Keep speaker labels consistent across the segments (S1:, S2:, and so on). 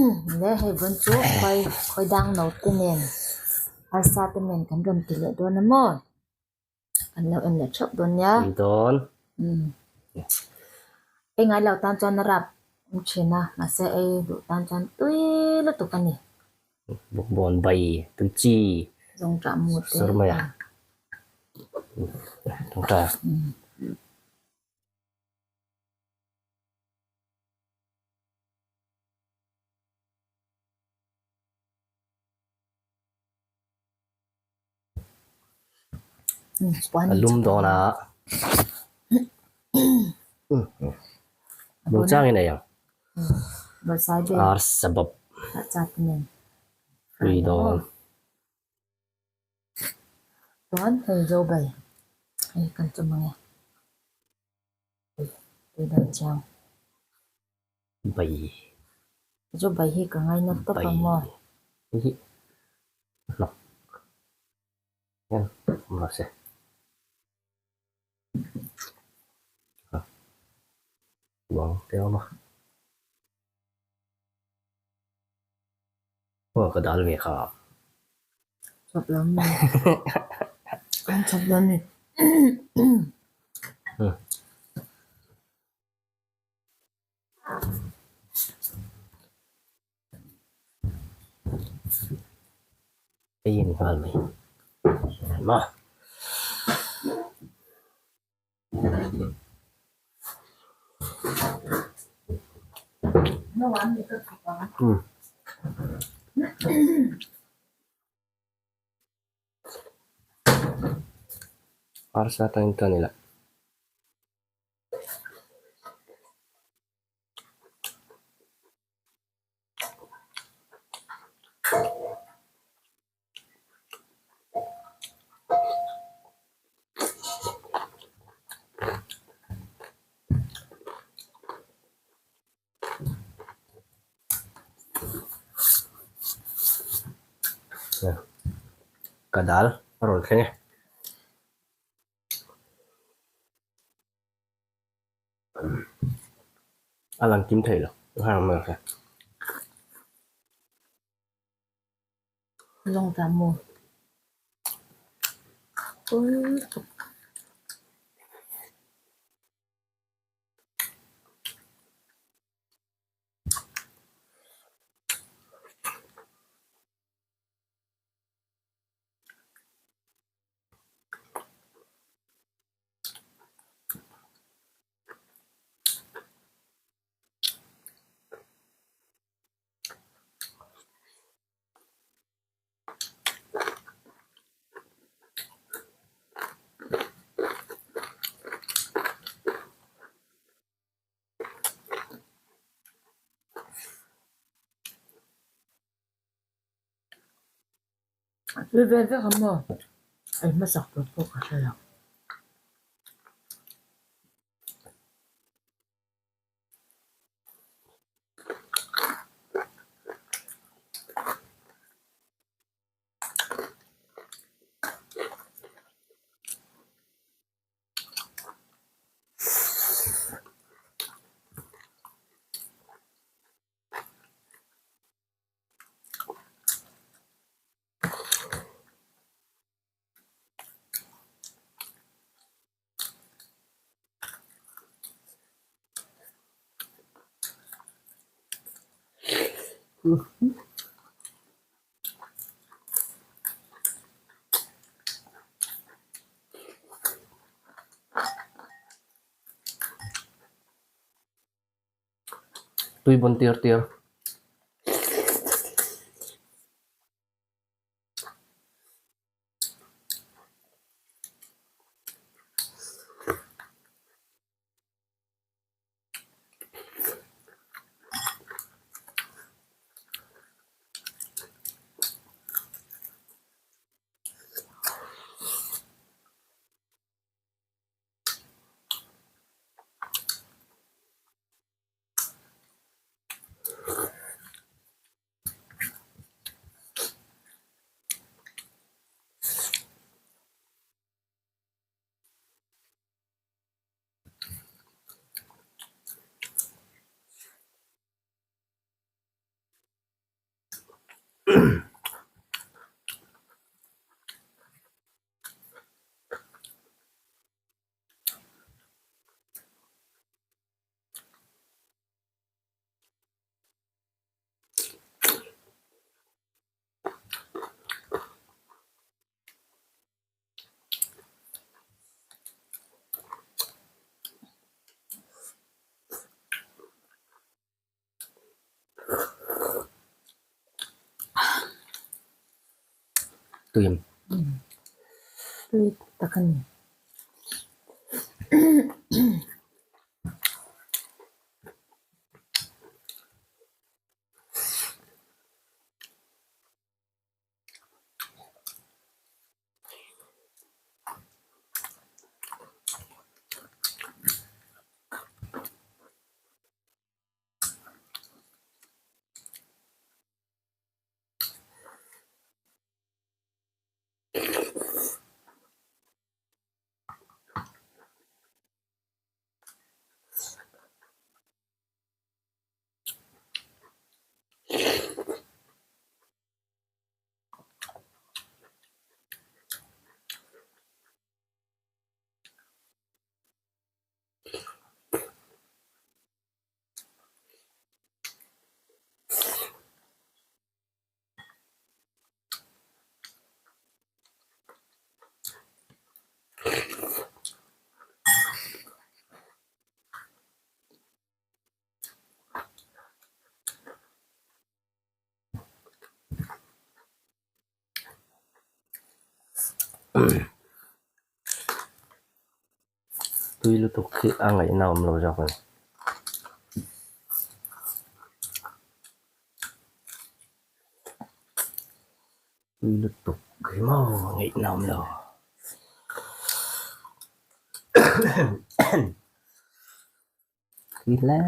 S1: Le hei vawn chu khawi khawi dang no te nen arsa te nen kan rawn ti leh dawn a maw kan lo en leh theuh dawn nia.
S2: Tui dawn.
S1: Umm ei ngai lo tan chuan a rap awm thin a mahse ei duh tan chuan tui lutuk a ni.
S2: Bawkbawn bai tui chi.
S1: Zawngṭah mu te.
S2: Sir mai a. Zawngṭah. A lum dawn a. Nungchang in ei ang. Ar sabab. Tui dawn.
S1: Chuan hei zo bai hei kan chawm ang e. Tui dan chiang.
S2: Bai.
S1: Chu bai hi ka ngaina tawp ang maw?
S2: Bai hi hnawk hian awm lo se. Uang te a awm a. Aw ka dal ve kha.
S1: Chawp lo mi. An chawp lo ni.
S2: Ei in nghal mai ma. Arsa tangin tan ila. Ka dal a rawn thleng e. A lang kim thei lo
S1: Lawng ta maw? Tui ve vek ang maw? Ei hmasak tur pawh ka hre lo.
S2: Tui bawn tir tir. Tuim.
S1: Tui tak a ni.
S2: Tui lutuk hi a ngaihna awm lo zawk a ni. Tui lutuk hi maw a ngaihna awm lo. Tui hle.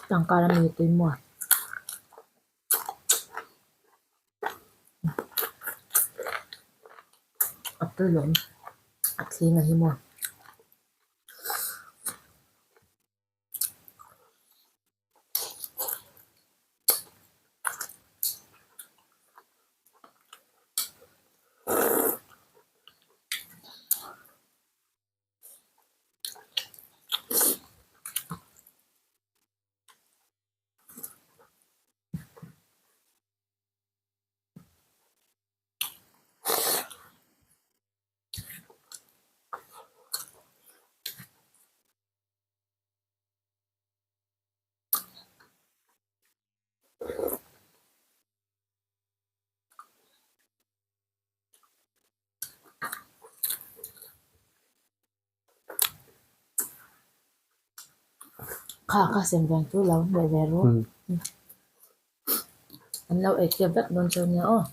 S1: Tangkar a mi tui maw? A tui lawm a thling a hi maw. Kha kha sem veng chu lo hmeh ve ru. An lo ei tep vek dawn chu ania aw.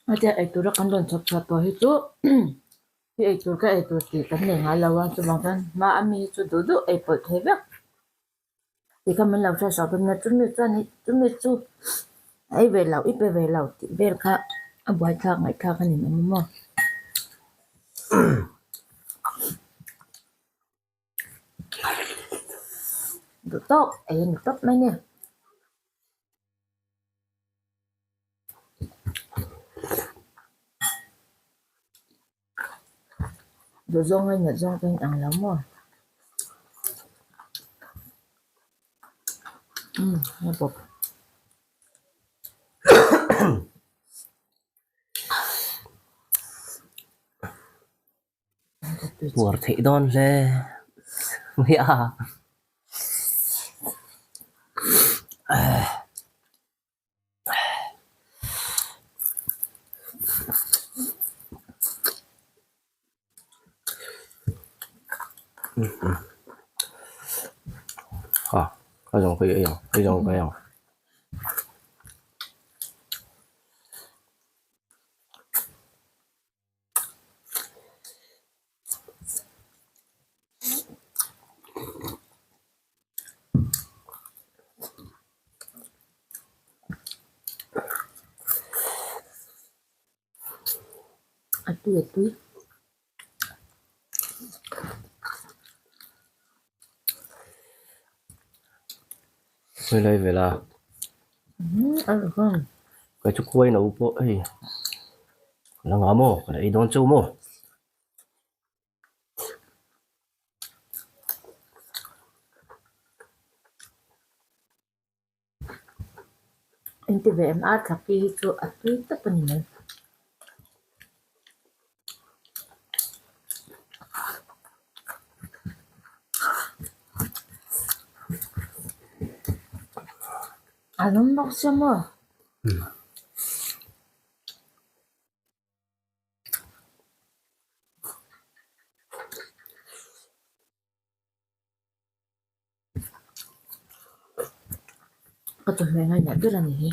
S1: Hetia eitura kan rawn chhawp chhuah tawh hi chu hi eitur ka eitur tih kan nei ngai lo a chuvang chuan hma a mi hi chu duh duh ei pawlh thei vek ti kha min lo hriat sak dawn nia chumi chuan chumi chu ei ve loh i pe ve lo tih vel kha a buaithlak ngaihthlak a ni mai maw. Duh tawk ei a ni tawp mai ni. Duh zawng leh nat zawng te in ang lo maw? Umm a bawp.
S2: Puar theih dawn hle mai a. A zawng ka ei ang ei zawng ka ei ang.
S1: A tui a tui.
S2: Helai vela. Kei chu khuai no pawh hei ka la ngah maw ka la ei dawn chauh maw.
S1: Engti ve em a thlaki hi chu a tui tawp a ni mai. A lawm bawk sia maw? Ka chawhmeh ngaihna ber a ni hi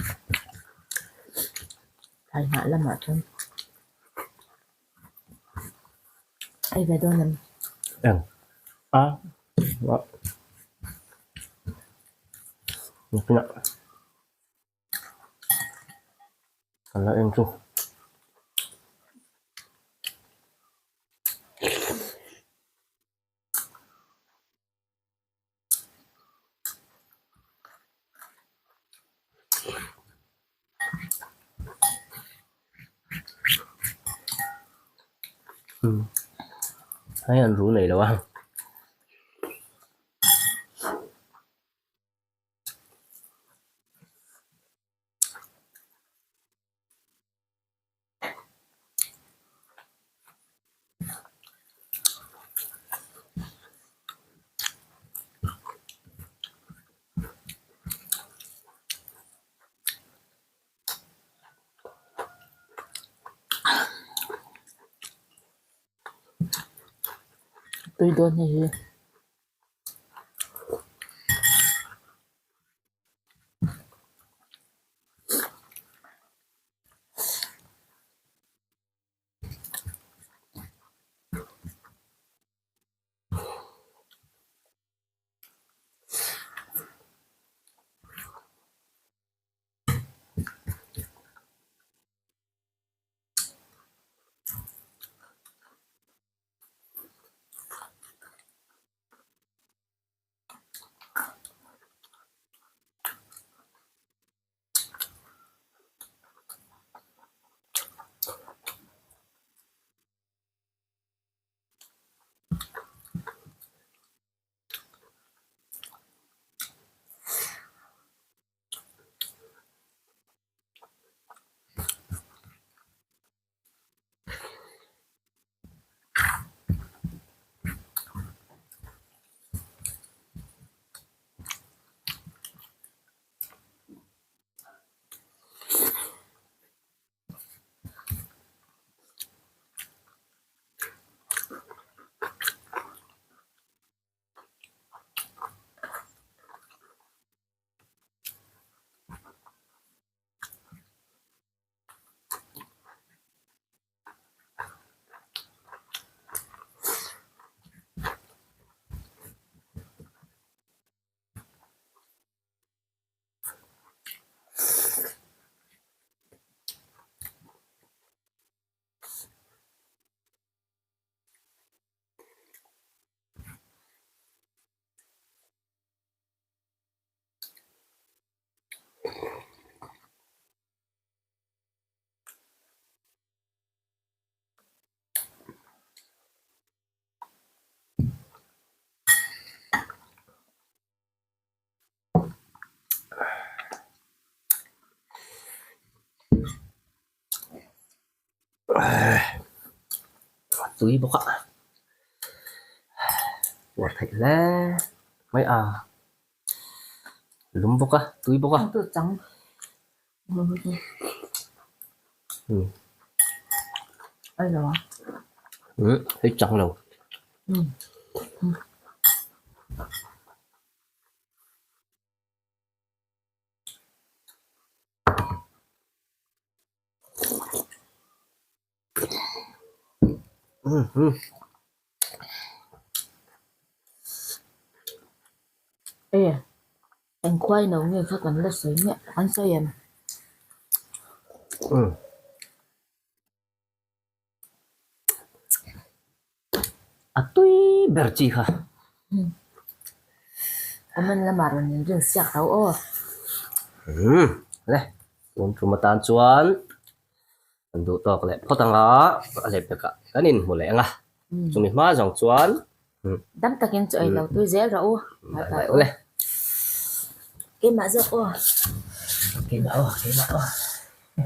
S1: thlai hnah lamah chuan ei ve dawn em?
S2: Eng a Ka la en chu. Hei an ru nei lo a.
S1: Tui dawn hei hi.
S2: Tui bawk a uar theih hle mai a lum bawk a tui bawk a. Hei chang lo.
S1: E eng khuai no nge kha kan la sawi miah an sawi em?
S2: A tui ber chi kha.
S1: Comment lamah rawn inrin siak tho aw.
S2: Le tun tum atan chuan kan duh tawk leh phawt anga a leh pekah kan inhmu leh ang a. Chumi hma zawng chuan.
S1: Dam takin chu ei lo tui zel rawh u. Bye bye aw. Keimah zawk aw.
S2: Keimah aw keimah aw.